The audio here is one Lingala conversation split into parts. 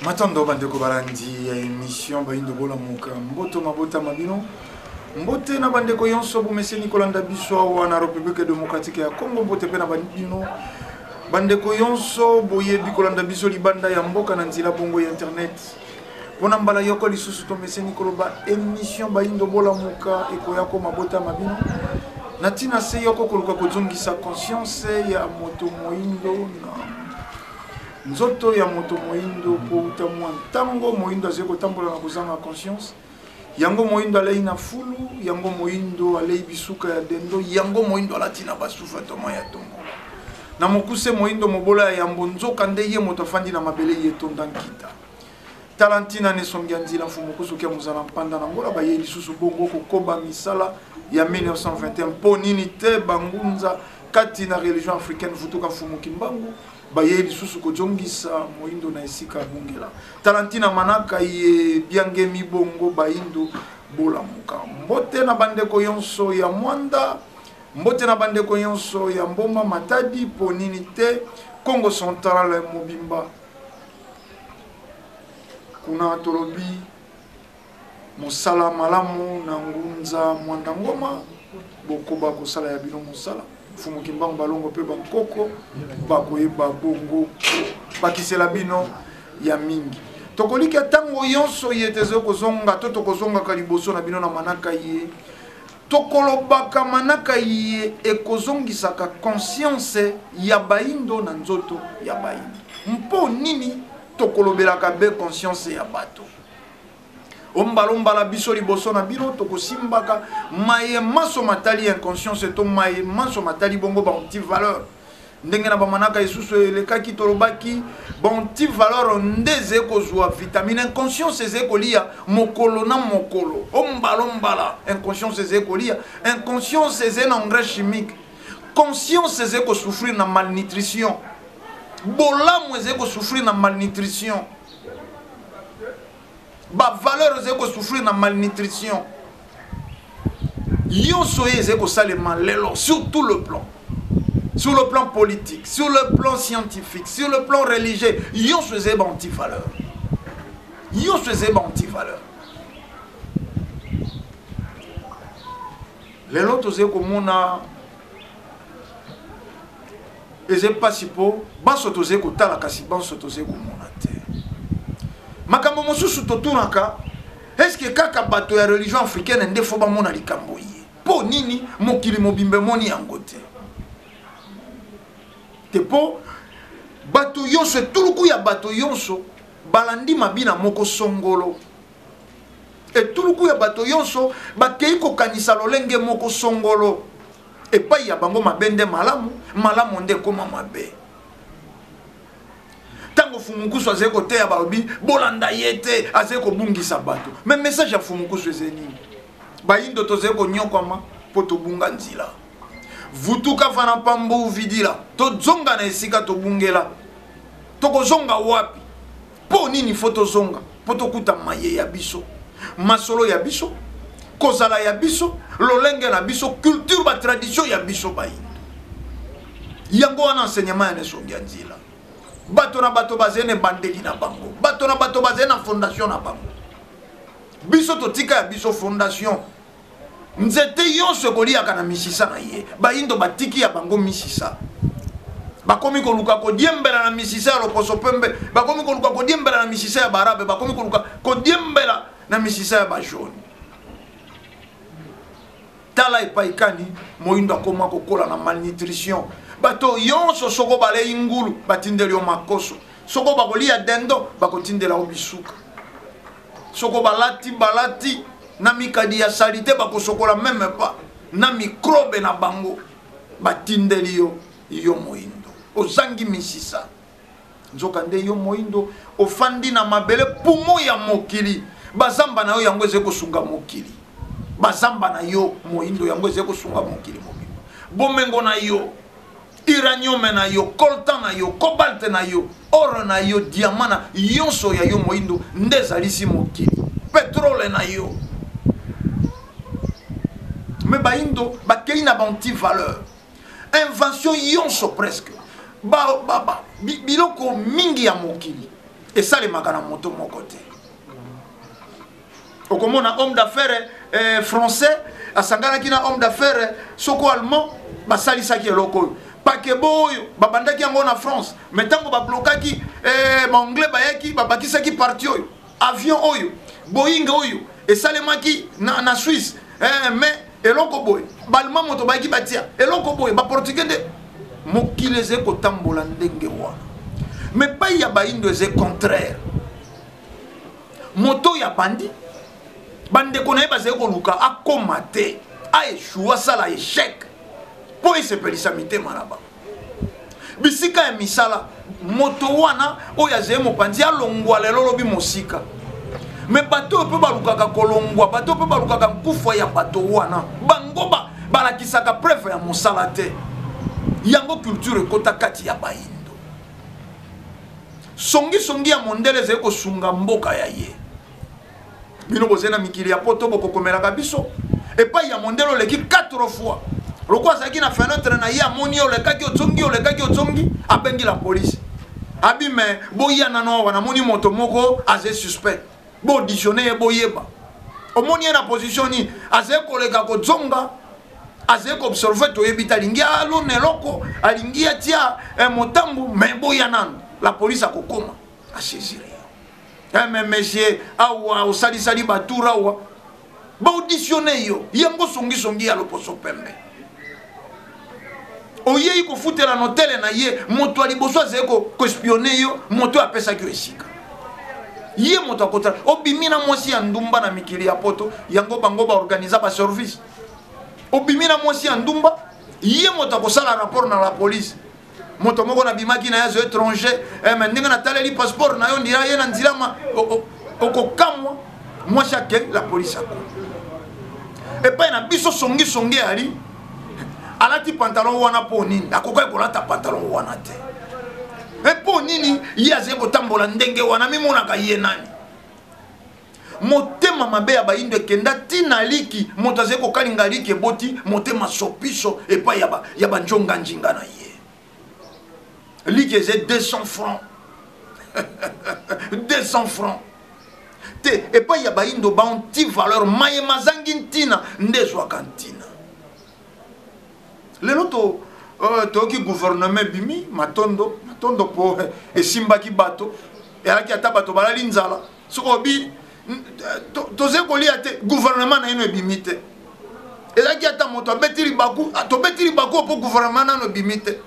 Matondo bandeko balandi ya émission Bayindo Bolamuka, mboto mabota mabino, mbote na bandeko yonso bomeseni kolanda biso awa na République démocratique ya Congo, mbote mpe na bino bandeko yonso boyebi kolanda biso libanda ya mboka na nzela bongo ya internet. Mpo na mbala yoko lisusu tomeseni koloba émission Bayindo Bolamuka ekoya ko mabota mabino na ntina se yoko koluka kozongisa conscience ya moto moyindo na nzoto ya moto moyindo, mpo uta mwa ntango moyindo azali kotambola na kozanga conscience. Yango moyindo alei na fulu, yango moyindo alei bisuka ya dendo, yango moyindo alati na basufa toma ya tongo. Na mokuse moyindo mobola ya yambo, nzoka nde ye moto afandi na mabele ye tonda nkita. Tala ntina na esongi ya nzila mfumu kusuki ya mozala mpanda na ngola baye lisusu bongo kokoba misala ya 1921. Mpo nini te bangunza kati na religion africaine vutuka mfumu Kimbangu bayei lisusu kozongisa moyindo na esika abungela. Tala ntina manaka ye biangemi bongo bayindo bolamuka. Mbote na bandeko yonso ya Mwanda, mbote na bandeko yonso ya Mboma Matadi, mpo nini te Congo Central mobimba. Kuna tolobi mosala malamu na ngunza Mwanda Ngoma, bokoba kosala ya bino mosala. Mfumu Kimbangu balongo mpe bankoko bakoyeba bongo bakisela bino ya mingi. Tokolika ntango yonso ye te ezali kozonga to tokozongaka liboso na bino na manaka ye. Tokolobaka manaka ye ekozongisaka conscience ya bayindo na nzoto ya bayindo. Mpo nini tokolobelaka be conscience ya bato? Ombalombala biso liboso na bino tokosimbaka maye manso matali inconscience to maye manso matali bongo ba anti-valeur. Ndenge na bamanaka lisusu elekaki tolobaki ba anti-valeur nde ezali kozwa vitamine inconscience ezali kolia mokolo na mokolo. Ombalombala inconscience ezali kolia, inconscience ezali na engrais chimique, conscience ezali kosouffrir na malnutrition, bolamu ezali kosouffrir na malnutrition, ba valeur ezali kosouffrir na malnutrition. Nyonso oyo ezali kosalema lelo sur tout le plan, sur le plan politique, sur le plan scientifique, sur le plan religieux, nyonso ezali ba anti-valeur, nyonso ezali ba anti-valeur. Lelo tozali komona eza mpasi mpo banso tozali kotala, kasi banso tozali komona te. Makambo mosusu totunaka, est-ce que kaka bato ya religion africaine nde fo bamona likambo ye? Mpo nini mokili mobimba emoni yango te? Te mpo bato nyonso, etuluku ya bato nyonso balandi mabina moko songolo. Etuluku ya bato nyonso bakei kokanisa lolenge moko songolo. Epai ya bango mabe nde malamu, malamu nde ekoma mabe. Ntango Fumukusu azali koteya balobi bolanda ye te, azali kobungisa bato. Mais message ya Fumukusu ezali nini? Bayindo tozali konyokwama mpo tobunga nzila. Vutuka fana pambu vidila, tozonga na esika tobungela. Tokozonga wapi? Mpo nini fo tozonga? Mpo tokuta maye ya biso, masolo ya biso, kozala ya biso, lolenge na biso, culture ba tradition ya biso bayindo. Yango wana enseignement ya nesongi ya nzela. Bato na bato bazali na ebandeli na bango, bato na bato bazali na fondation na bango. Biso totika ya biso fondation. Nzete yonso ekoliaka na misisa na ye. Bayindo batiki ya bango misisa. Bakomi koluka kodiembela na misisa ya loposo pembe, bakomi koluka kodiembela na misisa ya barabe, bakomi koluka kodiembela na misisa ya bajaune. Tala epai kani moyindo akoma kokola na malnutrition. Bato yonso soko balei ngulu batindeli yo makoso, soko bakolia dendo bakotindela yo bisuka, soko balati balati na mikadi ya salite bakosokola meme pas na mikrobe na bango batindeli yo. Yo moyindo ozangi misisa, nzoka nde yo moyindo ofandi na mabele pumo ya mokili. Bazamba na yo yango ezali kosunga mokili, bazamba na yo moyindo yango ezali kosunga mokili mobimba. Bomengo na yo, uranium na yo, coltan na yo, cobalt na yo, or na yo, diamant na yonso ya yo moyindo nde ezalisi mokili, petrole na yo. Me bayindo bakei na ba anti-valeur, invention yonso presque biloko mingi ya mokili. Esalemaka na moto moko te. Okomona homme d'affaires eh, français asanganaki na homme d'affaires soko allemand, basalisaki eloko oyo paquebot oyo babandaki yango na France, mais ntango bablokaki eh, baanglais bayaki babakisaki parti oyo, avion oyo Boeing oyo esalemaki na, na Suisse eh, mais eloko boye balma moto bayaki batia eloko boye baportugais nde mokili ezali kotambola ndenge wana. Mais pai ya baindo eza contraire. Moto oyo abandi, bandeko na ye bazali koluka akoma te, aeshue, asala échec mpo esepelisa mitema na bango. Bisika ya misala, moto wana oyo azali mopanzi alongwa lelo lobi mosika. Me bato oyo mpe balukaka kolongwa, bato oyo mpe balukaka nkufa ya bato wana, bango balakisaka preuve ya mosala te. Yango culture ekota kati ya bayindo. Songisongi ya mondele ezali kosunga mboka ya ye. Bino bozali na mikili ya poto, bokokomelaka biso epai ya mondele oleki 4 fois. Lokola azalaki na fenêtre na ye, amoni ye olekaki, ozongi, olekaki, ozongi, abengi la police. Abi me boya nano awa, namoni moto moko aze suspect, boauditionne ye, boyeba omoni ye na position nini, azali koleka kozonga, azali koobserve, toyebi te, alingi alona eloko, alingi atia eh, motambo, me boya nano. La police akokoma asaisir yo. Eh, mais monsieur awa osalisali batour awa, baauditionne yo. Yango songisongi ya loposo pembe. Oyei kofutela na hotele na ye, moto ya liboso azali koespionne yo, moto oyo apesaki yo esika, ye moto akotala. Obimi na mwasi ya ndumba na mikili ya poto, yango bango baorganiza baservice. Obimi na mwasi ya ndumba, ye moto akosala rapport na la police. Moto moko nabimaki na ye azo étranger, eh, me ndenge nataleli passeport na yo, ndira ye na nzila ma okokamwa. Mwasi akei, la police akomi. Epai na biso songisongi ali alati pantalon wana mpo nini? Akokaki kolata pantalon wana te. E mpo nini ye azali kotambola ndenge wana? Mimonaka ye nani? Motema mabe ya bayindo ekenda ntina liki. Moto azali kokalinga liki eboti motema sopiso epai ya banjonganjinga na ye. Liki eza 200 francs, 200 francs te. Epai ya bayindo baanti valeur, maye mazangi ntina nde ezwaka ntina. Lelo to toyoki gouvernement ebimi, matondo matondo mpo esimbaki bato, eyalaki ata bato balali nzala. Soki obi tozali kolia te, gouvernement na ino ebimi te. Ezalaki ata moto abeti libaku, tobeti libaku mpo gouvernement nano ebimi te.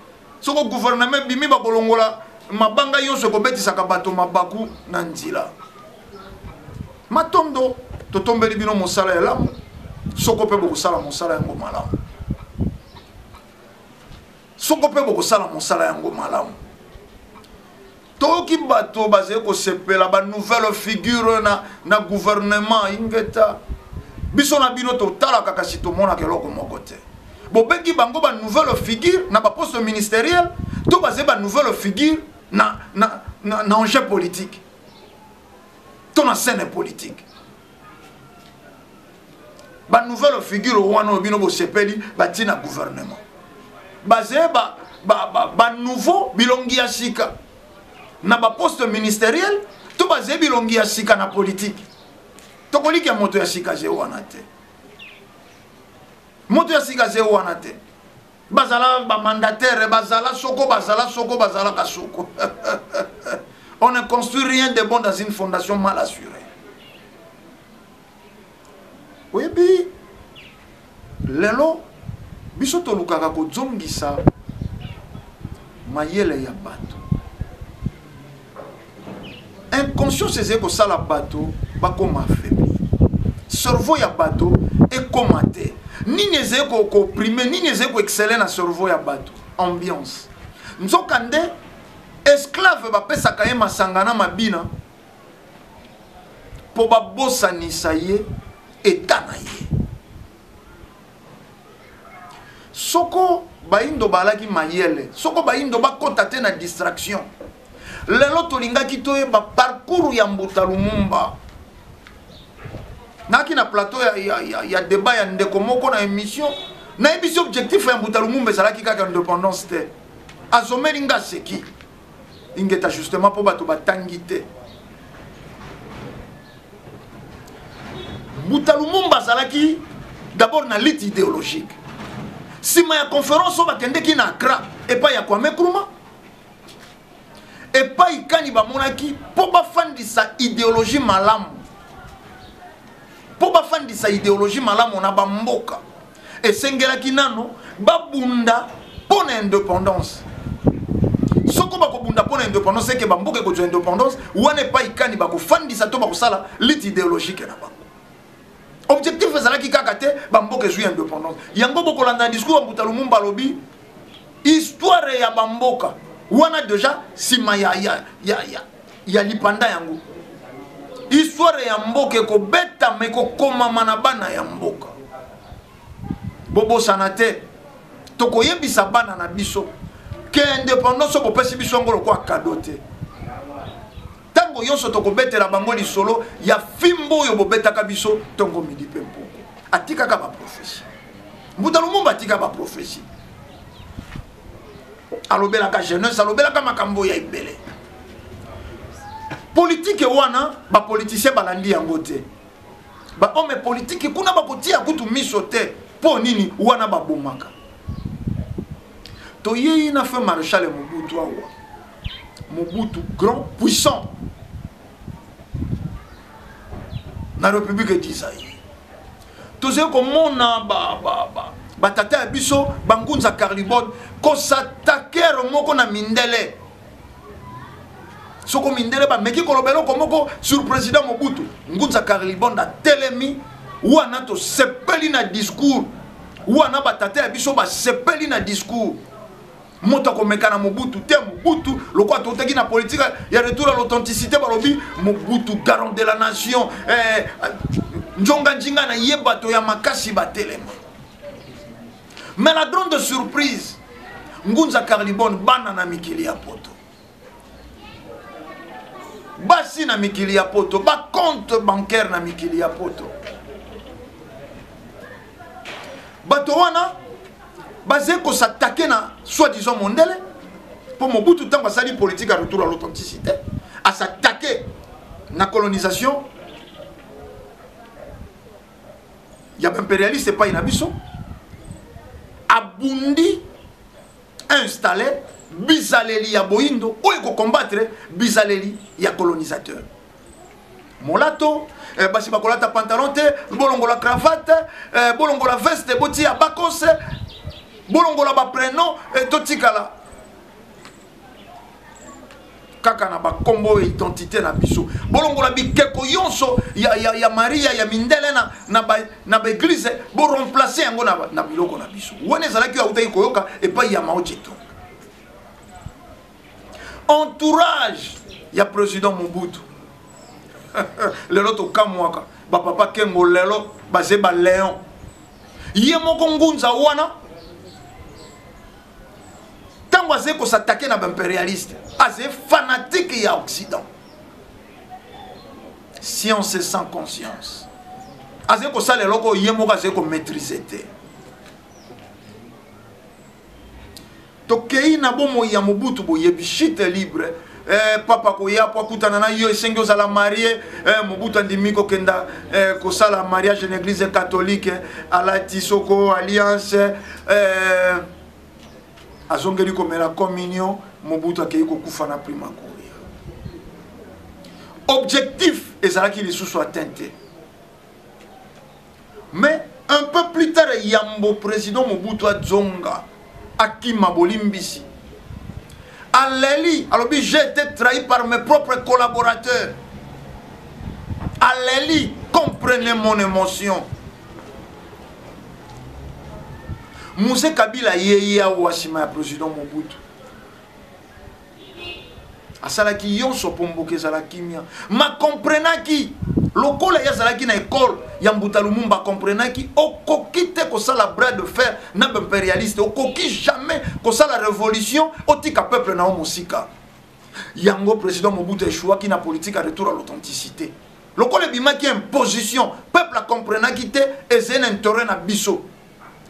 Soko gouvernement ebimi, bakolongola mabanga nyonso ekobetisaka bato mabaku na nzela. Matondo, totombeli bino mosala elamu, soko mpe bokosala mosala yango malamu. Soko mpe bokosala mosala yango malamu. Toyoki bato bazali kosepela ba nouvelle figure na, na gouvernement ingeta. Biso na bino totalaka, kasi tomonaka eloko moko te. Bobengi bango ba nouvelle figure na baposte ministériel, to bazali ba nouvelle figure na, na, na, na enjeu politique to na scène politique? Ba nouvelle figure wana oyo bino bosepeli batie na gouvernement, bazali ba, ba, ba, ba nouveau bilongi ya sika na baposte ministériel, to bazali bilongi ya sika na politique? Tokoliki ya moto ya sika ze wana te, moto ya sika ze wana te. Bazala bamandataire, bazala soko, bazala soko, bazalaka soko. On ne construit rien de bon dans une fondation mal assurée. Oyebi, lelo biso tolukaka kozongisa mayele ya bato. Inconscience ezali kosala bato bakoma affaibli, cerveau ya bato ekoma te. Nini ezali koprime, nini ezali koexcelle na cerveau ya bato? Ambiance. Nzoka nde esclave bapesaka ye masanga na mabina mpo babosanisa ye eta na ye. Soko bayindo balaki mayele, soko bayindo bakota te na distraction, lelo tolingaki toyeba parcours ya Mbuta Lumumba. Naki na plateau ya, ya, ya, ya débat ya ndeko moko na émission, nayebisi objectif ya Mbuta Lumumba ezalaki kaka indépendance te. Azomeli nga seki. Ingeta justement mpo bato batangi te. Mbuta Lumumba azalaki d'abord na lutte idéologique. Nsima ya conférence oyo bakendeki na Accra epai ya Kwame Nkrumah, epai kani bamonaki mpo bafandisa idéologie malamu, mpo bafandisa idéologie malamu na bamboka, esengelaki nano babunda mpo na indépendance. Soko bakobunda mpo na indépendance, eke bamboka ekozwa indépendance wana epai kani bakofandisa to bakosala lutte idéologique na bango. Objectif ezalaki kaka te bamboka ezwi indépendance. Yango bokolanda na discours ya Mbuta Lumumba, alobi histoire ya bamboka wana déjà nsima ya lipanda yango, histoire ya mboka ekobetama, ekokomama na bana ya mboka. Bobosana te, tokoyebisa bana na biso ke indépendance oyo bopesi biso yango lokola cadeau te. Ntango nyonso tokobetela bango lisolo ya fimbo oyo bobetaka biso ntongo, midi mpe mpoko. Atikaka baprophétie, Mbuta Lumumba atika baprophétie, alobelaka jeunesse, alobelaka makambo ya ebele. Politike wana bapoliticien balandi yango te, bahomme politike kuna bakotia kutu miso te. Mpo nini wana babomaka? Toyei na feu maréchal Mobutu awa. Mobutu, grand puissant na République du Zaïre, tozali komona batata ya biso bangunza Karl-i-Bond kos'attaquer moko na mindele. Soko mindele bameki koloba eloko moko sur président Mobutu, ngunza Karl-i-Bond atelemi wana. Tosepeli na discours wana, batata ya biso basepeli na discours. Moto akomeka na Mobutu te. Mobutu, lokola totaki na politique ya retour à l'authenticité, balobi Mobutu garant de la nation, njonga njinga na ye, bato ya makasi batelema. Mais la grande surprise, ngunza Karl-i-Bond, bana na mikili ya poto, basi na mikili ya poto, bacompte bancaire na mikili ya poto, bato wana bazali kos'attaquer na soi-disant mondele. Mpo Mobutu, ntango asali politique ya retour à l'authenticité, as'attaquer na colonisation ya baimpérialiste epai na biso, abundi installé bizaleli ya boyindo oyo ekocombattre bizaleli ya colonisateur. Molato, basi bakolata pantalon te, bolongola cravate, bolongola veste, botia bakose, bolongola baprénom, totikala kaka na bakombo oyo identité na biso, bolongola bikeko nyonso ya Maria ya mindele na baéglise, boremplace yango na biloko na biso. Wana ezalaki oyo autaki koyoka epai ya Mao Tse-tung. Entourage ya président Mobutu, lelo tokamwaka bapapa Kengo, lelo baze baleon. Ye moko ngunza wana, ntango azali kos'attaquer na baimpérialiste, azali fanatique ya Occident, science sans conscience, azali kosala eloko oyo ye moko azali komaîtrise te. Tokei na bomoi ya Mobutu, boyebi chute libre, papa koya po akutana na yo, esengi ozala marié. Mobutu andimi kokenda kosala mariage na église catholique, alati soko alliance, azongeli komela communion. Mobutu akei kokufa na prima koria. Objectif ezalaki lisusu atteint te. Mais un peu plus tard, yambo président Mobutu azonga, akima bolimbisi, aleli, alobi: "J'ai été trahi par mes propres collaborateurs." Aleli: "Comprenez mon émotion." Mzee Kabila yei awa nsima ya président Mobutu, asalaki nyonso mpo mboka ezala kimia. Makomprenaki lokola ye azalaki na ekole ya Mbuta Lumumba, akomprenaki okoki te kosala bras de fer na baimpérialiste, okoki jamais kosala révolution otika peuple na yo mosika. Yango président Mobutu échouaki na politique ya retour à l'authenticité. Lokola ebimaki imposition, peuple akomprenaki te ezali na intérêt na biso,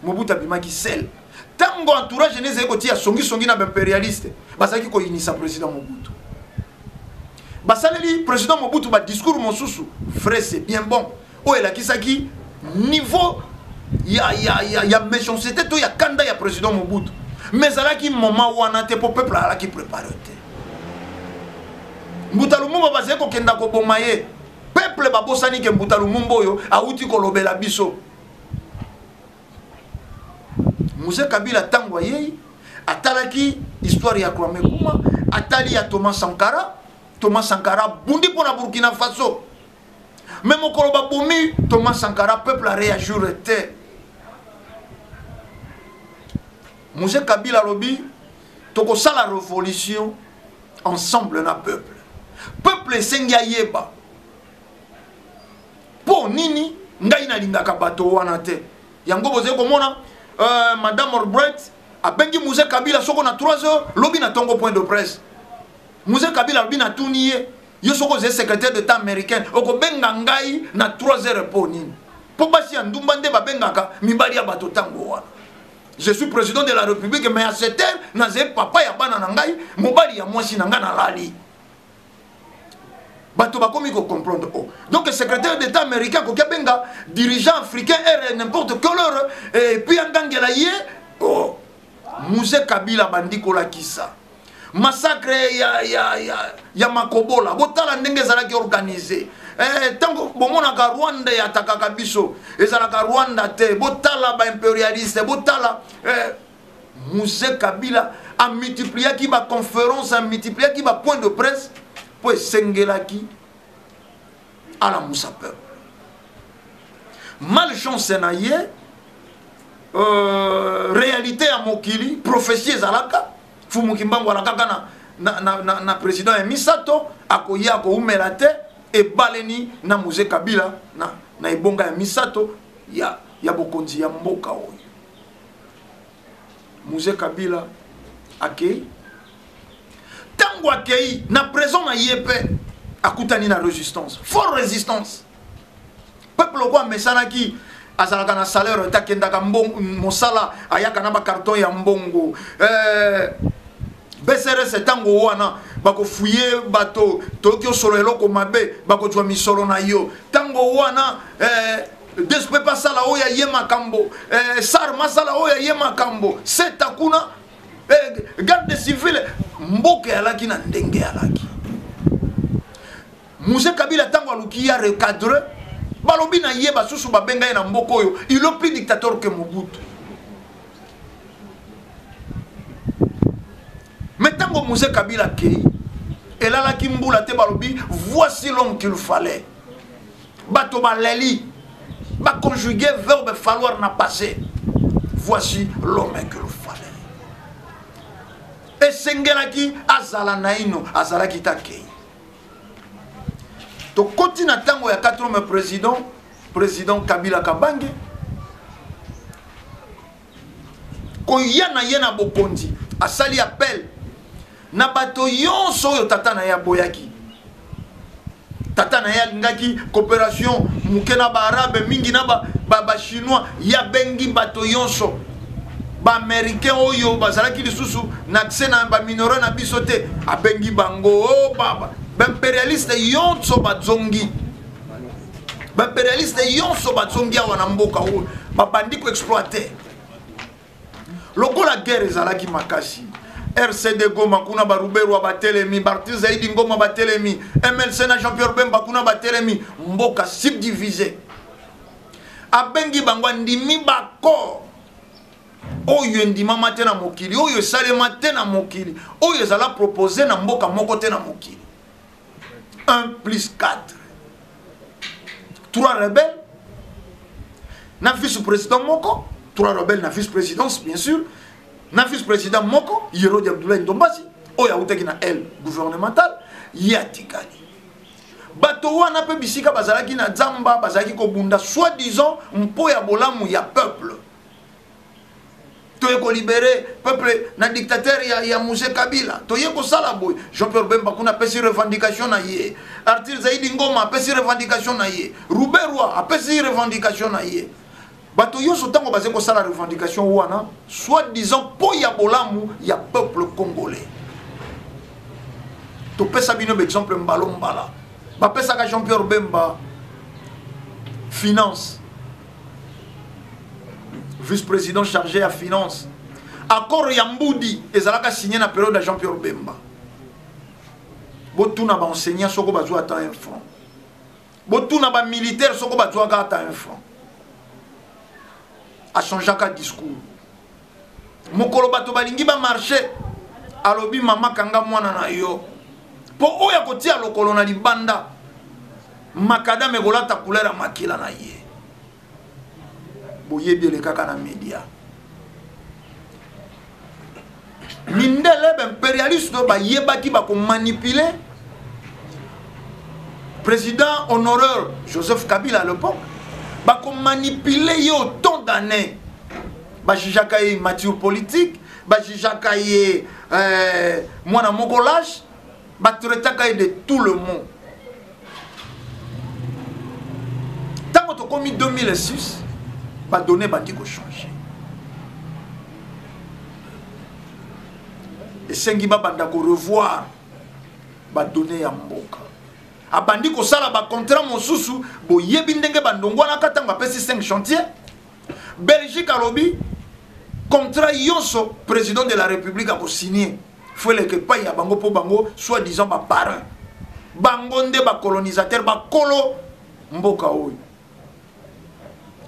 Mobutu abimaki seul. Ntango entourage ne ezali kotia songisongi na baimpérialiste, bazalaki koyinisa président Mobutu. Basaleli président Mobutu badiscours mosusu vrai, c'est bien bon, oyo elakisaki niveau ya méchanceté to ya kanda ya président Mobutu. Mais ezalaki moment wana te, mpo peuple azalaki préparé te. Mbuta Lumumba bazali kokenda koboma ye, peuple babosani ke Mbuta Lumumba oyo awuti kolobela biso. Mzee Kabila ntango ayei, atalaki histoire ya Kwame Nkrumah, atali ya Thomas Sankara. Thomas Sankara abundi mpo na Burkina Faso, mais mokolo babomi Thomas Sankara, peuple aréagir te. Mzee Kabila alobi tokosala révolution ensemble na peuple. Peuple esengi ayeba mpo nini ngai nalingaka bato wana te. Yango bozali komona madame Albright abengi Mzee Kabila soko na 3 heures lobi na tongo, point de presse. Mzee Kabila alobi, natuni ye, yo soko ozali secrétaire d'état américain, okobenga ngai na 3 heures mpo nini? Mpo basi ya ndumba nde babengaka mibali ya bato ntango wana. Je suis président de la République, mais à cette heure nazali papa ya bana na ngai, mobali ya mwasi na ngai, nalali. Bato bakomi kocomprendre, oh. Donc secrétaire d'état américain akoki abenga dirigeant africain heure, n'importe quelle heure, et puis angangela ye, oh. Mzee Kabila bandi kolakisa massacre ya Makobola. Botala ndenge ezalaki organisé. Ntango bomonaka Rwanda eatakaka biso, ezalaka Rwanda te. Botala baimpérialiste, botala Mzee Kabila amultipliaki baconférence, amultipliaki bapoint de presse, mpo esengelaki alamusa peuple. Malchance na ye, réalité ya mokili, prophétie ezalaka. Fumu Kimbangu alakaka na président ya misato akoya akoumela te. Ebaleni na Mzee Kabila na ebonga ya misato ya bokonzi ya mboka oyo. Mzee Kabila akei. Ntango akei na présent na ye mpe akutani na résistance, fort résistance. Peuple oko amesanaki azalaka na salaire te, akendaka mosala, ayaka na bacarton ya mbongo. BCRS ntango wana bakofuye bato, toyoki osolo eloko mabe, bakozwa misolo na yo. Ntango wana DSP pasala oyo aye makambo, SAR masala oyo aye makambo, seta kuna, garde civile. Mboka eyalaki na ndenge eyalaki. Mzee Kabila ntango aluki ya recadre, balobi na ye, basusu babenga ye na mboka oyo, il est plus dictateur que Mobutu. Mais ntango Mzee Kabila akei, elalaki mbula te, balobi voici l'homme qu'il fallait. Bato baleli, baconjugue verbe falloir na passé, voici l'homme qu'il fallait. Esengelaki azala naino, azalaki te, akei. Tokoti na ntango ya quatrième président, président Kabila Kabange. Koya na ye na bokonzi, asali appel na bato nyonso oyo tata na ye aboyaki. Tata na ye alingaki coopération moke na baarabe, mingi na bachinois. Ye abengi bato nyonso, baaméricain oyo bazalaki lisusu na accès na baminerai na biso te, abengi bango, oh, baimpérialiste nyonso bazongi. Baimpérialiste nyonso bazongi awa na mboka oyo, babandi koexploite. Lokola guerre ezalaki makasi, RCD Goma kuna baruberwa batelemi, Barti Zaidi Ngoma batelemi, MLC na Jean-Pierre Bemba kuna batelemi, mboka subdivisé. Abengi bango, andimi baaccord oyo endimama te na mokili, oyo esalema te na mokili, oyo ezala proposé na mboka moko te na mokili: 1 plus 4, 3 rebelles na vice-président moko, 3 rebelles na vice-présidence bien sûr, na vice-président moko Yerodi Abdoulaye Ndombasi oyo autaki na aile gouvernementale. Ye atikali. Bato wana mpe bisika bazalaki na zamba, bazalaki kobunda soi-disant mpo ya bolamu ya peuple. Toye kolibere peuple na dictateur ya Mzee Kabila, toye kosala boye. Jean-Pierre Bemba kuna apesi revendication na ye, Arthur Zaidi Ngoma apesi revendication na ye, Ruberwa apesi revendication na ye. Bato nyonso ntango bazali kosala revendication wana, soit disant mpo ya bolamu ya peuple congolais. Topesa bino baexemple mbalo mbala. Bapesaka Jean-Pierre Bemba finance, vice-président chargé ya finance. Accord ya Mbudi ezalaka signé na période ya Jean-Pierre Bemba. Botuna ba enseignant soko bazwa ata un franc. Botuna ba militaire soko bazwaka ata un franc. Achangeaka discours. Mokolo bato balingi ba marché, alobi mama kanga mwana na yo. Po oyo akotia lokolo na libanda, makadame ekolata couleur ya makila na ye. Boyebi elekaka na media. Mindele ba impérialiste bayebaki bakomanipuler président honoreur Joseph Kabila à l'époque, bakomanipuler ye autant d'années. Bajijaka ye immature politique, bajijaka ye mwana moko lâche, batraitaka ye de tout le monde. Ntango tokomi 2006, badonné bandi kochanger. Esengi babanda korevoir badonné ya mboka. Abandi kosala bacontrat mosusu, boyebi ndenge bandongwanaka ntango apesi 5 chantiers. Belgique alobi contrat nyonso président de la République akosigner, faut eleka epai ya bango mpo bango soi-disant ba parrain, bango nde ba colonisateur, bakolo mboka oyo.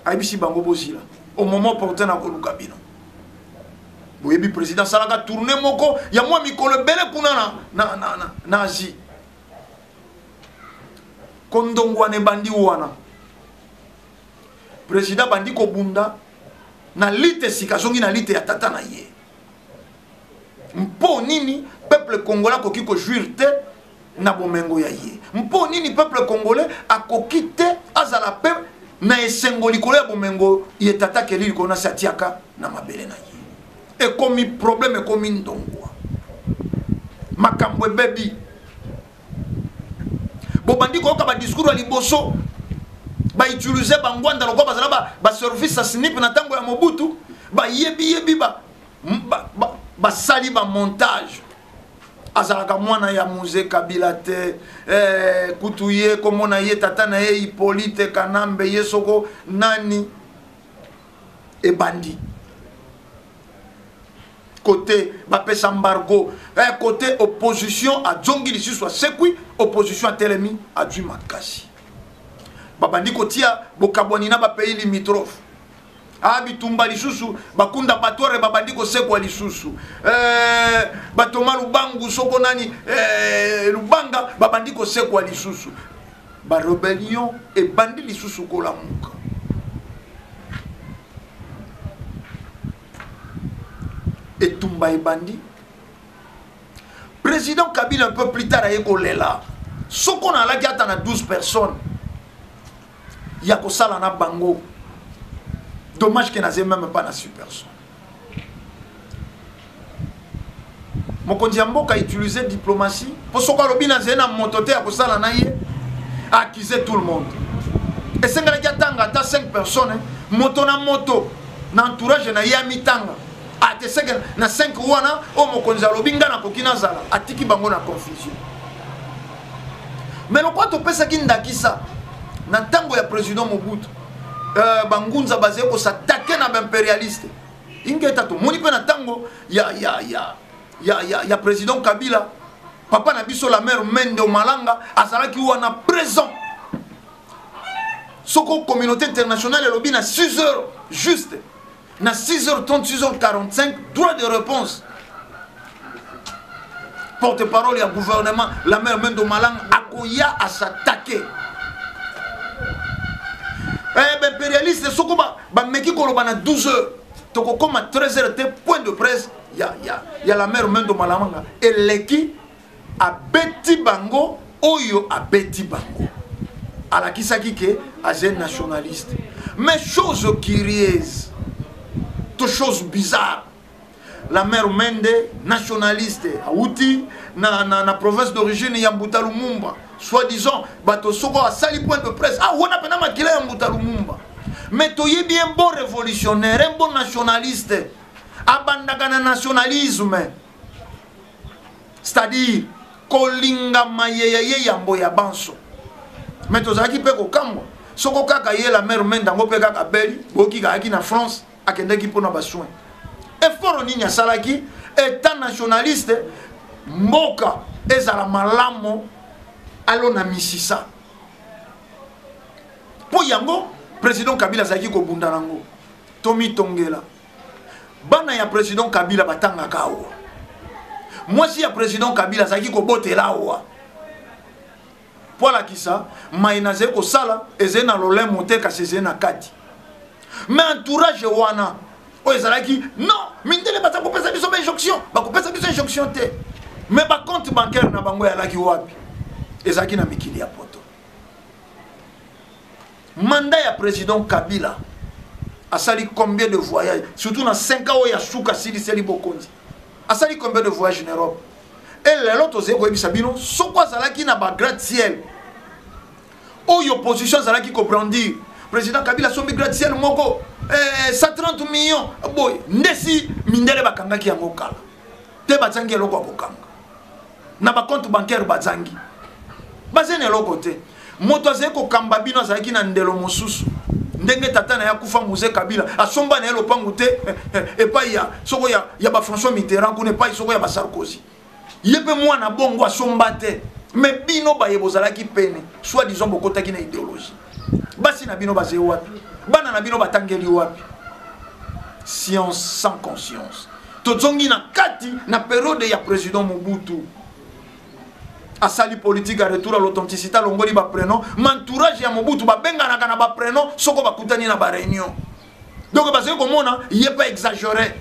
Ayebisi bango bozila au moment opportun na koluka bino. Boyebi président asalaka tournée moko ya mwa mikolo ebele kuna na Asie. Kondongwana ebandi wana. Président bandi kobunda na lite sika, azongi na lite ya tata na ye. Mpo nini peuple congolais akoki kojouir te na bomengo ya ye? Mpo nini peuple congolais akoki te azala pe na esengo likolo ya bomengo ye tata keli likolo na se atiaka na mabele na ye? Ekomi problème, ekomi ndongwa, makambo ebebi. Bobandi koyoka ba discours ya liboso ba utiliser ba ngwanda lokola bazala ba service ya SNIP na ntango ya Mobutu, bayebi-yebi basali ba montage. Azalaka mwana ya Mzee Kabila te, kutu ye komona ye tata na ye Hippolyte Kanambe, ye soko nani. Ebandi côté bapesa embargo, côté opposition azongi lisusu asekwi, opposition atelemi azwi makasi. Babandi kotia bokabwani na ba pays limitrophes. Ah, bitumba lisusu bakunda batware babandi kosekwa lisusu. Batoma Lubangu soko nani, Lubanga babandi kosekwa lisusu. Ba rébellion ebandi lisusu kolamuka. Etumba ebandi. Président Kabila un peu plus tard aye kolela. Soko na alaki ata na 12 personnes ya kosala na bango. Dommage que naze même pas na 6 personnes. Mokonzi ya mboka utiliser diplomatie po soko alobi na zena moto te ya kosala na ye, accuser tout le monde. Esengelaki atanga ata 5 personnes, moto na moto na entourage na ye amitanga. Ate seke na 5 wana oyo mokonzi alobi nga nakoki nazala, atiki bango na confusion. Mais lokola topesaki ndakisa na ntango ya président Mobutu, bangunza bazali kosatake na baimpérialiste. Ingeta tomoni mpe na ntango ya président Kabila, papa na biso la mère Mende Omalanga azalaki wana présent. Soko communauté internationale elobi na 6 heures juste, na 6 heures 30, 6 heures 45, droit de réponse. Porte-parole ya gouvernement, la mère Mende Omalanga akoya à s'attaquer. Eh, ben, impérialiste, soko ba, ba meki koloba na 12 heures, tokokoma 13 heures te, point de presse, ya la mère Mende Omalanga. Eleki abeti bango oyo abeti bango. Alakisaki ke aze nationaliste. Mais chose curieuse, to chose bizarre, la mère Mende nationaliste awuti na province d'origine ya Mbuta Lumumba, soi-disant bato soko asali point de presse, ah wana pena makila ya Mbuta Lumumba. Mais toyebi un bon révolutionnaire, un bon nationaliste abandaka na nationalisme, c'est-à-dire kolingama ye ya ye yambo ya banso. Mais tozalaki mpe kokamwa soko kaka ye la mère Mende yango mpe kaka beli boyoki kayaki na France, akendaki mpona basoin. Effort nini asalaki état nationaliste, mboka ezala malamu, alona misisa mpo yango président Kabila azalaki kobunda nango. Tomitongela bana ya président Kabila batangaka awa, mwasi ya président Kabila azalaki kobotela awa mpo alakisa mai nazali kosala ezali na lolemo te, kasi ezali na kati. Mais entourage wana oyo ezalaki non, mindele baza kopesa biso bainjonction, bakopesa biso injonction te. Mais bacompte bancaire na bango eyalaki wapi? Ezalaki na mikili ya poto. Mandat ya président Kabila, asali combien de voyages? Surtout na 5 ans oyo ya suka asiliseli bokonzi, asali combien de voyages na Europe? E lelo tozali koyebisa bino, soko azalaki na bagratte-ciel oyo opposition azalaki kobrandir, président Kabila asombi gratte-ciel moko 130 millions boye, ndesi mindele bakangaki yango kala te. Bazangi eloko ya kokanga na bacompte bancaire, bazangi, baza na eloko te. Moto azali kokamba bino azalaki na ndelo mosusu. Ndenge tata na ye akufa, Mzee Kabila asomba na ye lopangu te epai ya soko ya baFrançois Mitterrand kuna, epai soko ya baSarkozy. Ye mpe mwana bongo asomba te. Mais bino baye bozalaki pene, soit disant bokotaki na idéologie, basi na bino bazali wapi? Bana na bino batangeli wapi? Science sans conscience. Tozongi na kati na période ya président Mobutu, asali politique ya retour à l'authenticité, alongoli baprénom. Entourage ya Mobutu babenganaka na baprénom soko bakutani na baréunion. Donc bazali komona ye mpe exagéré,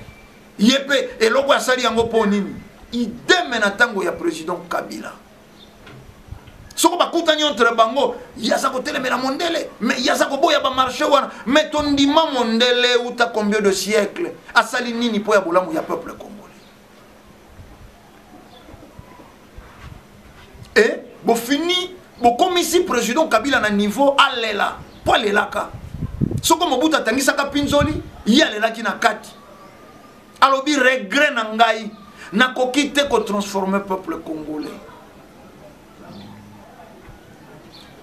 ye mpe eloko asali yango mpo nini. Idem na ntango ya président Kabila, soko bakutani entre bango, ye aza kotelemela mondele, mais ye aza koboya bamarché wana. Mais tondima mondele uta combien de siècle? Asali nini mpo ya bolamu ya peuple congolais? E bofini bokomisi président Kabila na niveau alela, mpo alelaka. Soko Mobutu atangisaka mpinzoli, ye alelaki na kati, alobi: "Regret na ngai, nakoki te kotransformer peuple congolais."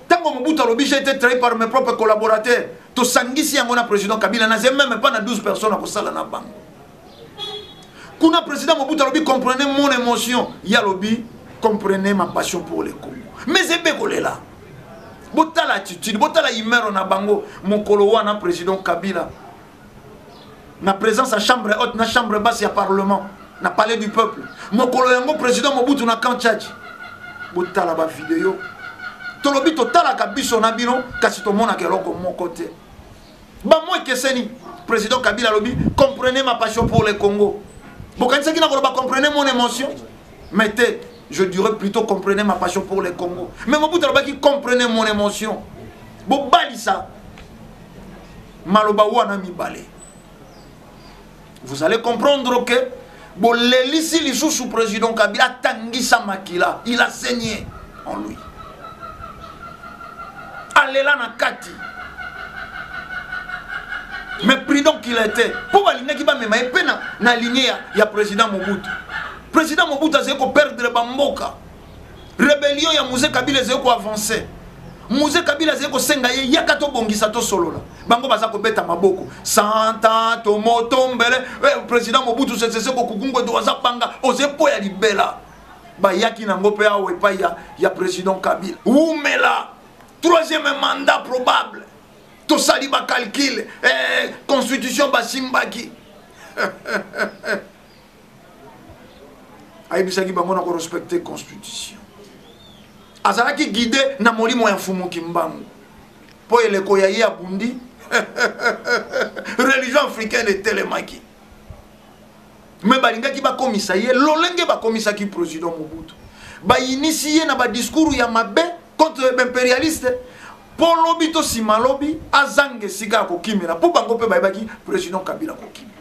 Ntango Mobutu alobi: "J'ai été trahi par mes propres collaborateurs", tosangisi yango na président Kabila: "Naze même pas na 12 personnes akosala na bango kuna." Président Mobutu alobi: "Comprenez mon émotion." Ye alobi: "Comprenez ma passion pour le Congo." Mais ebe kolela, botala attitude, botala humeur na bango. Mokolo wana président Kabila, na présence ya chambre haute na chambre basse ya parlement na palais du peuple, mokolo yango président Mobutu na camp Tshatshi. Botala bavideo. Tolobi totalaka biso na bino, kasi tomonaka eloko moko te. Bamo ekeseni. Président Kabila alobi: "Comprenez ma passion pour le Congo." Bokanisaki na koloba "comprenez mon émotion", mais te, je dirais plutôt "comprenez ma passion pour le Congo". Mais Mobutu alobaki: "Comprenez mon émotion." Bobalisa maloba wana mibale, vous allez comprendre que bolelisi lisusu président Kabila, atangisa makila. Il a saigné en lui, alela na kati. Mais prudent qu'il était, mpo balingaki bamema ye mpe na lignée ya président Mobutu. Président Mobutu azali koperdre bamboka, rébellion ya Mzee Kabila ezali koavance. Mzee Kabila azali kosenga ye: "Yaka tobongisa, tosolola." Bango baza kobeta maboko santa tomotombele eh, président Mobutu Sese Seko Kuku Ngbendu aza banga oze po ya libela. Bayaki nango mpe awa epai ya président Kabila: "Wumela, troisième mandat probable." Tosali bacalcul eh, constitution basimbaki. Ayebisaki bango na korespecte constitution. Azalaki guide na molimo ya Mfumu Kimbangu, mpo eleko ya ye abundi, religion africaine etelemaki. Mais balingaki bakomisa ye lolenge bakomisaki président Mobutu. Bayinisi ye na badiscours ya mabe contre baimpérialiste, mpo lobi to nsima lobi azanga esika ya kokimela, mpo bango mpe bayebaki président Kabila kokimela.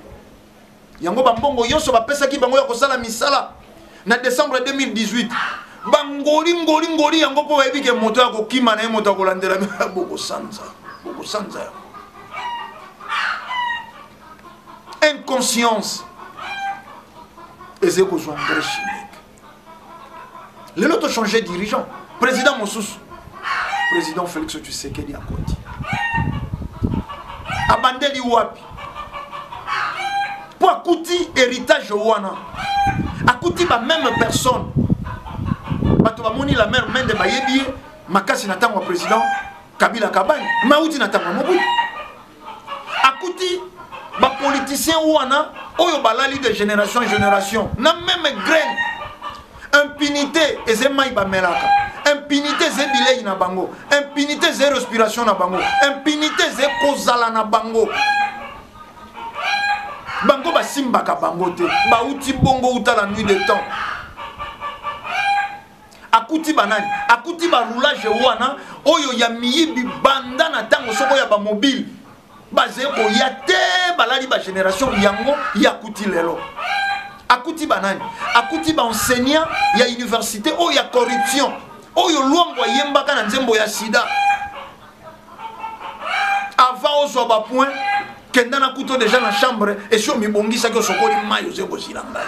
Yango bambongo nyonso bapesaki bango ya kosala misala na décembre 2018, bangoli ngoli ngoli yango, mpo bayebi ke moto ya kokima na ye, moto ya kolandela. Bokosanza, bokosanza yango. Inconscience ezali kozwa engrais chimique. Lelo to changer dirigeant, président mosusu, président Félix Tshisekedi akoti. Abandeli wapi? Po akuti héritage wana, akuti ba même personne. Bato bamoni la mère Mende bayebi ye makasi na ntango ya président Kabila Kabani, mauti na ntango ya Mobutu. Akuti ba politiciens wana oyo balali de génération en génération na même graine. Impunité eze mai bamelaka, impunité eze bilei na bango, impunité eze respiration na bango, impunité eze kozala na bango. Bango basimbaka bango te, bauti bongo uta la nuit de temps. Akuti banani, akuti ba roulage wana oyo ya miyibi banda na ntango soko ya ba mobile baze koya te, balali ba génération yango ya kuti lelo. Akuti banani, akuti ba enseignant ya université oyo ya corruption oyo Luambo ayembaka na nzembo ya sida. Avant ozwa ba point, kenda na kuto déjà na chambre et si omibongisaki osokoli mai oze kozila ngai.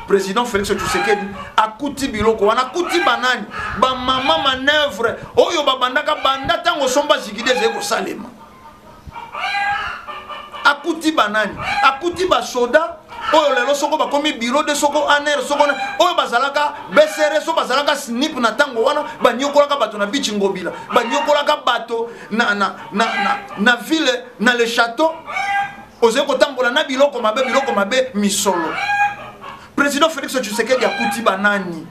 Président Félix Tshisekedi akuti biloko wana, akuti banani, ba mama manœuvre oyo babandaka banda ntango somba zikide ezali kosalema. Akuti banani, akuti basoda oyo lelo soko bakomi bureau de soko ANR soko na, oyo bazalaka BCR so bazalaka SNIP na ntango wana, banyokolaka bato na beach Ngobila, banyokolaka bato na ville na le château. Ozali kotambola na biloko mabe, biloko mabe misolo. Président Félix Tshisekedi akuti banani,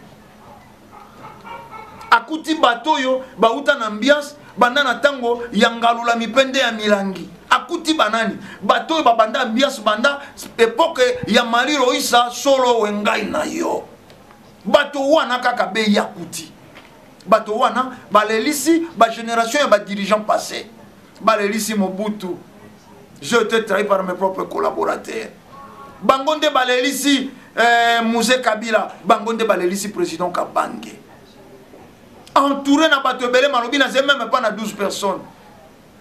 akuti bato oyo bauta na ambiance banda na ntango ya ngalula mipende ya milangi. Akuti banani, bato oyo babanda ambiance banda époque ya Marie Roissa solo wengai na yo. Bato wana kaka be yakuti. Bato wana balelisi ba génération ya ba dirigeants passés. Balelisi Mobutu. Je te trahi par mes propres collaborateurs. Bango nde balelisi Mzee Kabila, bango nde balelisi président Kabange. Entouré na bato ebele malobi na même pas na 12 personnes.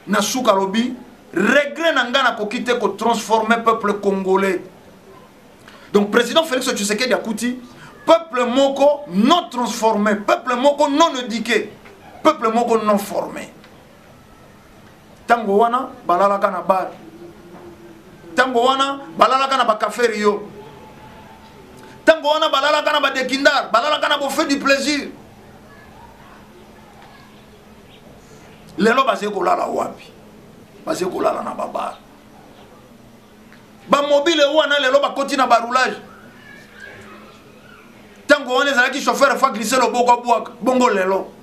Na suka lobi regret na nga na koki te ko transformer peuple congolais. Donc président Félix Tshisekedi akuti peuple moko non transformé, peuple moko non éduqué, peuple moko non formé. Tango wana balalaka na bar, tango wana balalaka na ba café Rio, tango wana balalaka na ba dekindar, balalaka na bofait du plaisir. Lelo baze kolala wapi? Baze kolala na ba bar. Ba mobile wana lelo bakoti na ba roulage. Tango wana ezalaki chauffeur fa glisser loboko abwaka bongo lelo.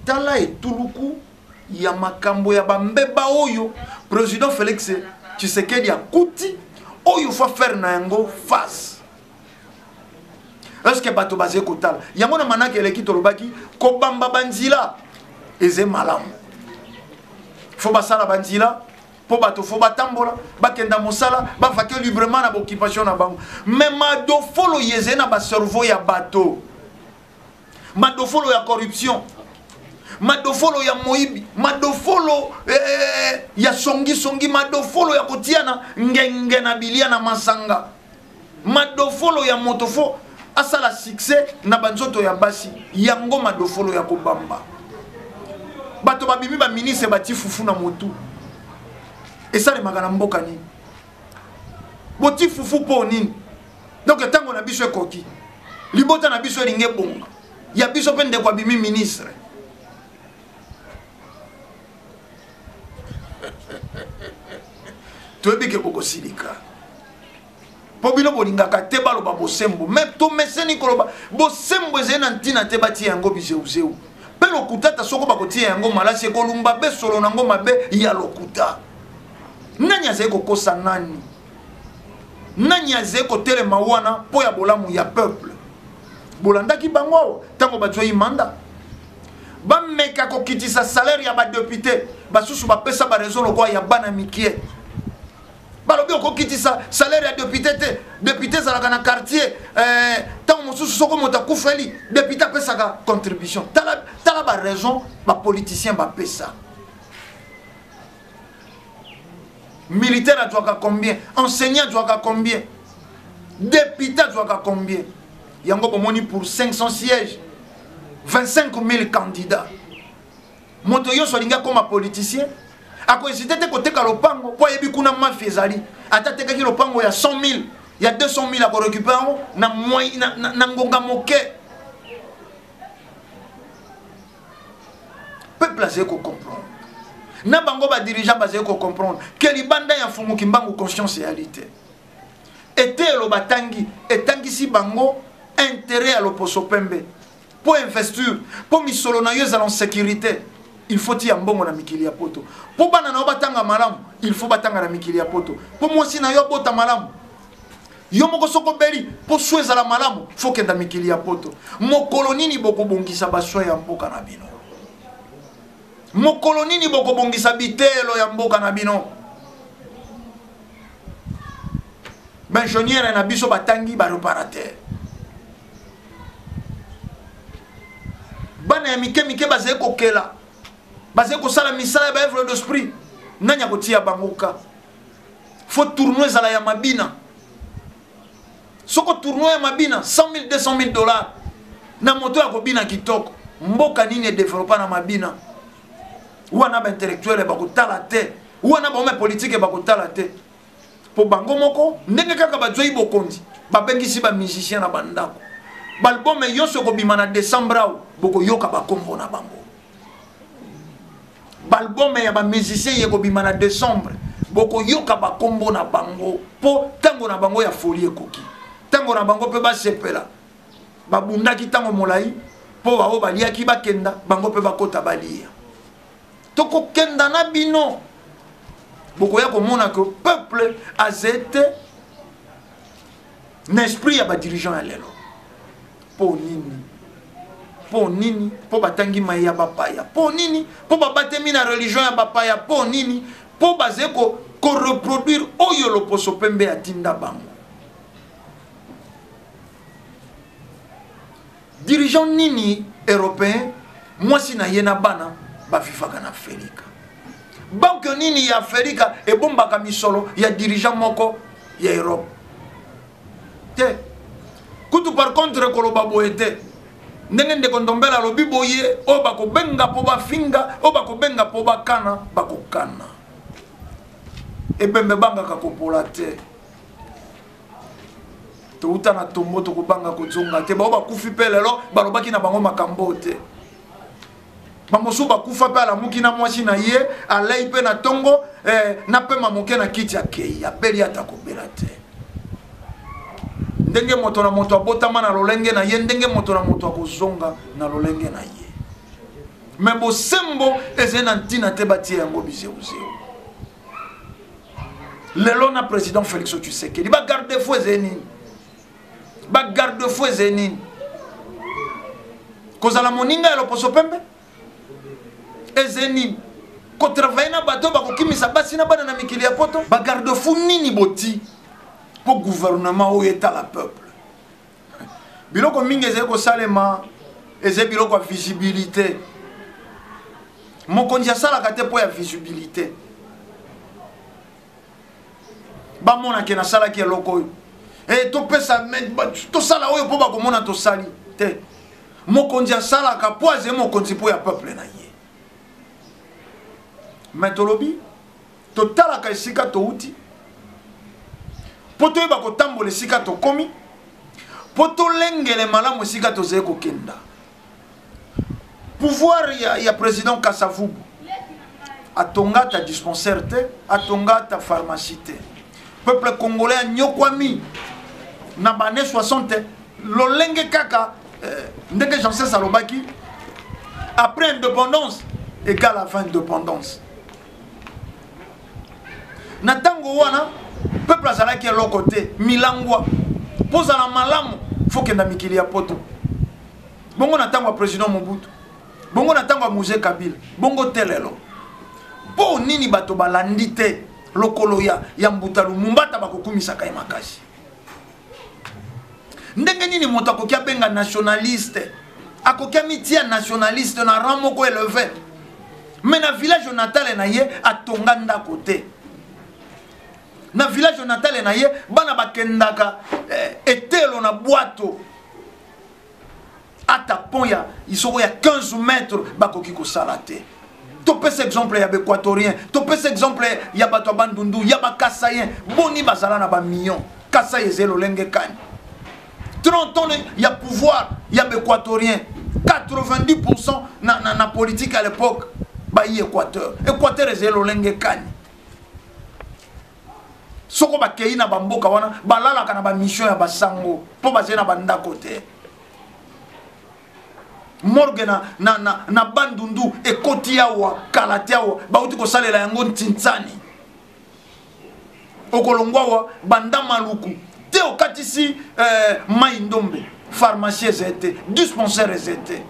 Tala etuluku ya makambo ya bambeba oyo président Félix Tshisekedi akuti oyo fa faire na yango face. Est-ce que bato baze kotala yango na manaki eleki tolobaki kobamba banzila eze malamu. Faut basala banzila po bato faut batambola bakenda mosala bavake librement na occupation na bango. Mais madofolo yeze na ba cerveau ya bato, madofolo ya corruption, madofolo ya moyibi, madofolo ya songi-songi, madofolo ya kotiana ngenge na bilia na masanga, madofolo ya moto fo asala succès na banzoto ya basi, yango madofolo ya kobamba. Bato babimi ba ministre bati fufu na motu. Esalemaka na mboka nini? Boti fufu po nini? Donc tango na biso ekoki. Libota na biso elingi ebonga. Ya biso pe ndeko abimi ministre. Toyebi ke bokosilika. Po bino bolingaka te baloba bosembo. Mais tomeseni koloba bosembo ezali na ntina te batia yango bizeuzeu. Pe lokuta ta soko bakotia yango malasi ekolumba be solo nango mabe ya lokuta. Nani azali kokosa nani? Nani azali kotelema wana po ya bolamu ya peuple? Bolandaki bango awa ntango bazwaki manda. Bameka kokitisa salaire ya ba député, basusu bapesa ba raison lokola ya bana mikie. Balobi okokitisa salaire ya député te. Député ezalaka na quartier, ntango mosusu soko moto akufeli, député apesaka contribution. Tala, tala ba raison ba politicien bapesa. Militaire azwaka combien? Enseignant azwaka combien? Député azwaka combien? Yango bomoni pour 500 sièges, 25 000 candidats. Moto nyonso alingi akoma politicien, akohésite te koteka lopango mpo ayebi kuna mafia ezali. Ata atekaki lopango ya 100 000, ya 200 000, akorécupere yango na, na, na, na ngonga moke. Peuple azali kocomprendre na bango, badirigeant bazali kocomprendre ke libanda ya Mfumu Kimbangu conscience eyali te. Eteyelo batangi etangisi bango intérêt ya loposo pembe. Mpo investir, mpo misolo na yo ezala en sécurité, il faut tia mbongo na mikili ya poto. Mpo bana na yo batanga malamu, il faut batanga na mikili ya poto. Mpo mwasi na yo abota malamu, yo moko soki obeli, mpo so ezala malamu, fo kenda mikili ya poto. Mokolo nini bokobongisa basoin ya mboka na bino? Mokolo nini bokobongisa biteyelo ya mboka na bino? Baingénieur na biso batangi baréparateur. Bana ya mike mike bazali kokela, bazali kosala misala ya baœuvre d'esprit. Nani akotia bango ka? Fo tournoi ezala ya mabina. Soko tournoi ya mabina 100 000, 200 000 dollars na moto ya kobina kitoko. Mboka nini edevelopa na mabina wana? Baintellectuel bakotala te wana, bahomme politique bakotala te, mpo bango moko ndenge kaka bazwai bokonzi, babengisi bamusicien na bandako. Baalbum nyonso ekobima na décembre awa, bokoyoka bakombo na bango. Baalbum ya bamusicien ekobima na décembre, bokoyoka bakombo na bango, mpo ntango na bango ya folie ekoki, ntango na bango mpe basepela. Babundaki ntango molai mpo bao baliaki bakenda, bango mpe bakota balia. Tokokenda na bino, bokoya komona ke peuple azali te na esprit ya badirigeant ya lelo. Mpo nini? Mpo nini? Mpo batangi mai ya bapaya. Mpo nini? Mpo babatemi na religion ya bapaya. Mpo nini? Mpo bazali koreproduire oyo loposo pembe atinda bango. Dirigeant nini européen mwasi na ye na bana bavivaka na Afrika? Banke nini ya Afrika ebombaka misolo ya dirigeant moko ya Europe te? Kutu par contre koloba boye te, ndenge ndeko Ndombela alobi boye, oyo bakobenga mpo bafinga, oyo bakobenga mpo bakana, bakokana. Ebembe bangaka kopola te. Touta na tombo, tokobanga kozonga te. Bao bakufi mpe lelo balobaki na bango makambo te. Bamosusu bakufa mpe alamuki na mwasi na ye, alei mpe na ntongo na pema moke na kiti, akei abeli ata kobela te. Ndenge moto na moto abotama na lolenge na ye, ndenge moto na moto akozonga na lolenge na ye. Me bosembo ezali na ntina te batie yango bizeuzeu. Lelo na président Félix Tshisekedi, bagarde fou ezali nini? Bagarde fou ezali nini? Kozala moninga ya loposo pembe ezali nini? Kotravaille na bato bakokimisa basi na bana na mikili ya poto. Bagarde fou nini boti mpo gouvernement oyo etala peuple? Biloko mingi ezali kosalema, ezali biloko ya visibilité. Mokonzi asalaka te mpo ya visibilité, bamonake nasalaki eloko oyo, topesa, tosala oyo mpo bakomona tosali te. Mokonzi asalaka mpo azali mokonzi mpo ya peuple na ye. Me tolobi totalaka esika touti mpo toyeba kotambola esika tokomi, mpo tolengele malamu esika tozali kokenda. Pouvoir ya président Kasavubu atonga ata dispensaire te, atonga ata pharmacie te. Peuple congolais anyokwami na bane 60, lolenge kaka ndenge Janses alobaki: après indépendance égale avant indépendance. Na ntango wana peuple azalaki eloko te, milangwa. Mpo ozala malamu, fo kenda mikili ya poto. Bongo na ntango ya président Mobutu, bongo na ntango ya Mzee Kabila, bongo te lelo. Mpo nini bato balandi te lokolo ya Mbuta Lumumba? Ata bakokumisaka ye makasi ndenge nini, moto akoki abenga nationaliste, akoki amitia nationaliste na rang moko élevé, mais na village natale na ye atonga ndako te. Na village natale na ye, bana bakendaka eh, etelo na bwato ata pont ya isoko ya 15 mètres bakoki kosala te. Topesa exemple ya baéquatorien, topesa exemple ya bato ya Bandundu, ya bakasayen, boni bazala na bamillion. Kasai eza lolenge kani? 30 ans ya pouvoir ya baéquatorien, 90% na politique à l'époque bayi Équateur. Équateur eza lolenge kani? Soko bakei na bamboka wana balalaka na bamission ya basango mpo bazali na bandako te. Morgue na Bandundu ekoti awa kala te, awa bauti kosalela yango ntintsani. Okolongwa awa banda Maluku te, okatisi mai Ndombe, pharmacie eza te, dispensaire eza te.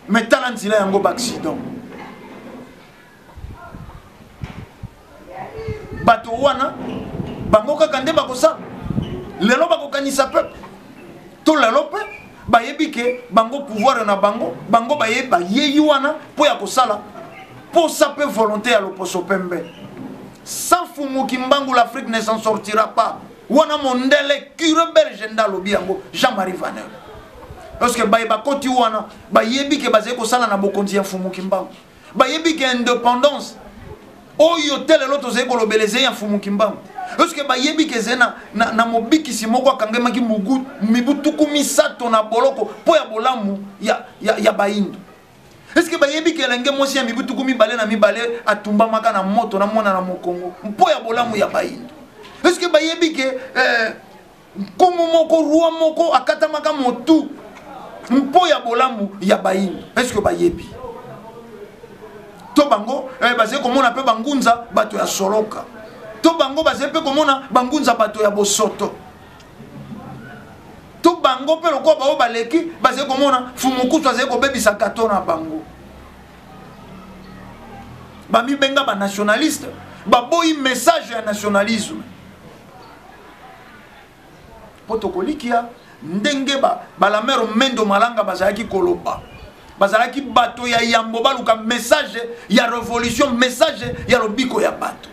Mais tala nzela yango, baaccident. Bato wana bango kaka nde bakosala lelo, bakokanisa peuple to lelo mpe bayebi ke bango pouvoir na bango, bango bayei wana mpo ya kosala posa mpe volonté ya loposo pembe. Sans Fumu Kimbangu, l'Afrique ne s'en sortira pas. Wana mondele curé belge nde alobi yango, Jean-Marie Vanel. Parce que baye bakoti wana bayebi ke bazali kosala na bokonzi ya Fumu Kimbangu, bayebi ke indépendance oyo te lelo tozali kolobela ezali ya Mfumu Kimbangu. Est-ce bayebi ke ezali na mobikisi moko akangemaki mibu 30 na boloko mpo ya bolamu ya bayindo? Est-ce bayebi ke elenge mwasi ya mibu 22 atumbamaka na moto na mwana na mokongo mpo ya bolamu ya bayindo? Est-ce bayebi ke nkumu moko, roi moko akatamaka motu mpo ya bolamu ya bayindo? Est-ce bayebi to bango bazali komona mpe bangunza bato ya soloka, to bango bazali mpe komona bangunza bato ya bosoto, to bango mpe lokola bao baleki bazali komona Fumukusu azali kobebisa gato na bango? Bamibenga banationaliste, baboyi message ya nationalisme mpo tokolikia ndenge balamero Mendo Malanga bazalaki koloba, bazalaki bato ya yambo baluka message ya révolution, message ya lobiko ya bato.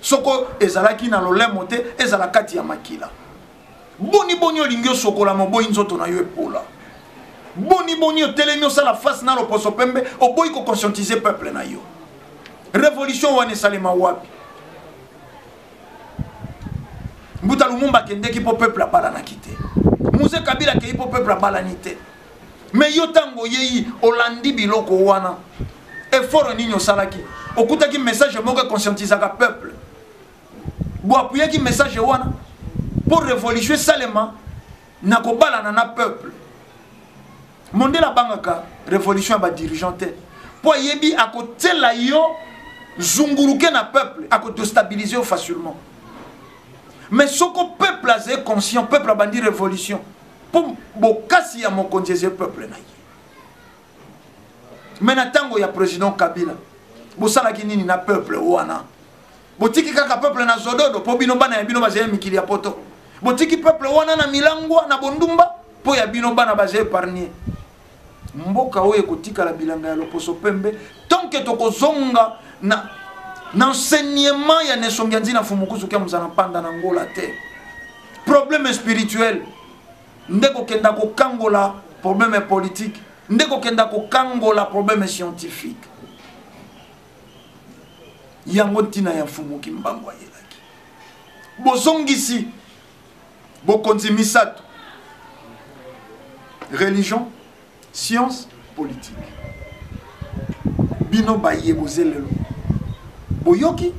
Soko ezalaki na lolemo te, ezala kati ya makila. Boni boni olingi osokola moboyi nzoto na yo epola? Boni boni otelemi osala face na loposo pembe, oboyi koconscientiser peuple na yo? Révolution wana esalema wapi? Mbuta Lumumba akendeki mpo peuple abalanaki te. Mzee Kabila akei mpo peuple abalani te. Mais yo ntango oyei, olandi biloko wana, effort nini osalaki? Okutaki message moko econscientisaka peuple, boapuyaki message wana mpo révolution esalema na kobalana na peuple. Mondele abangaka révolution ya badirigeant te, mpo ayebi akotiela yo zunguluke na peuple, akodestabilize yo facilement. Mais soko peuple azali conscient, peuple abandi révolution, mpo bokasi ya mokonzi ezali peuple na ye. Mais na ntango ya président Kabila, bosalaki nini na peuple wana? Botiki kaka peuple na zododo mpo bino bana ya bino bazali ya mikili ya poto. Botiki peuple wana na milangwa na bondumba mpo ya bino bana baza épargne. Mboka oyo ekotikala bilanga ya loposo pembe tant que tokozonga na enseignement ya Nesongi ya Nzina Fumukusu kia mozala mpanda na Ngola te. Problème spirituel nde kokenda kokangola problème politique, nde kokenda kokangola problème scientifique. Yango ntina ya Mfumu Kimbangu ayelaki bozongisi bokonzi misato: religion, science, politique. Bino baye bozelelo, boyoki,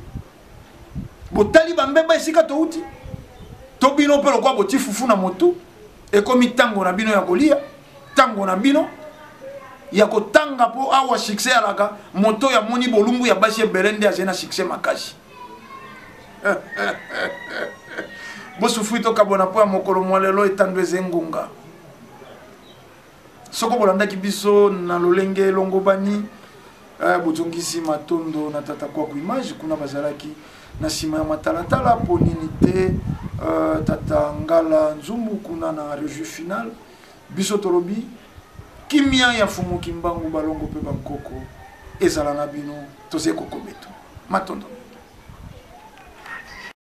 botali bambeba esika touti, to bino mpe lokwa boti fufu na motu, ekomi ntango na bino ya kolia, ntango na bino ya kotanga, mpo awa succès alaka moto oyo amoni bolumbu ya basi ebele nde azali na succès makasi. Bosufui tokabwana mpo ya mokolo mwa lelo, etando eza engonga. Soko bolandaki biso na lolenge elongobani, bozongisi matondo na tata Kwaku Image kuna bazalaki na nsima ya matalatala, mpo nini te tata Ngala Nzumbu kuna na revue finale. Biso tolobi kimia ya Fumu Kimbangu, balongo mpe bankoko ezala na bino. Tozali kokobeto matondo mingi.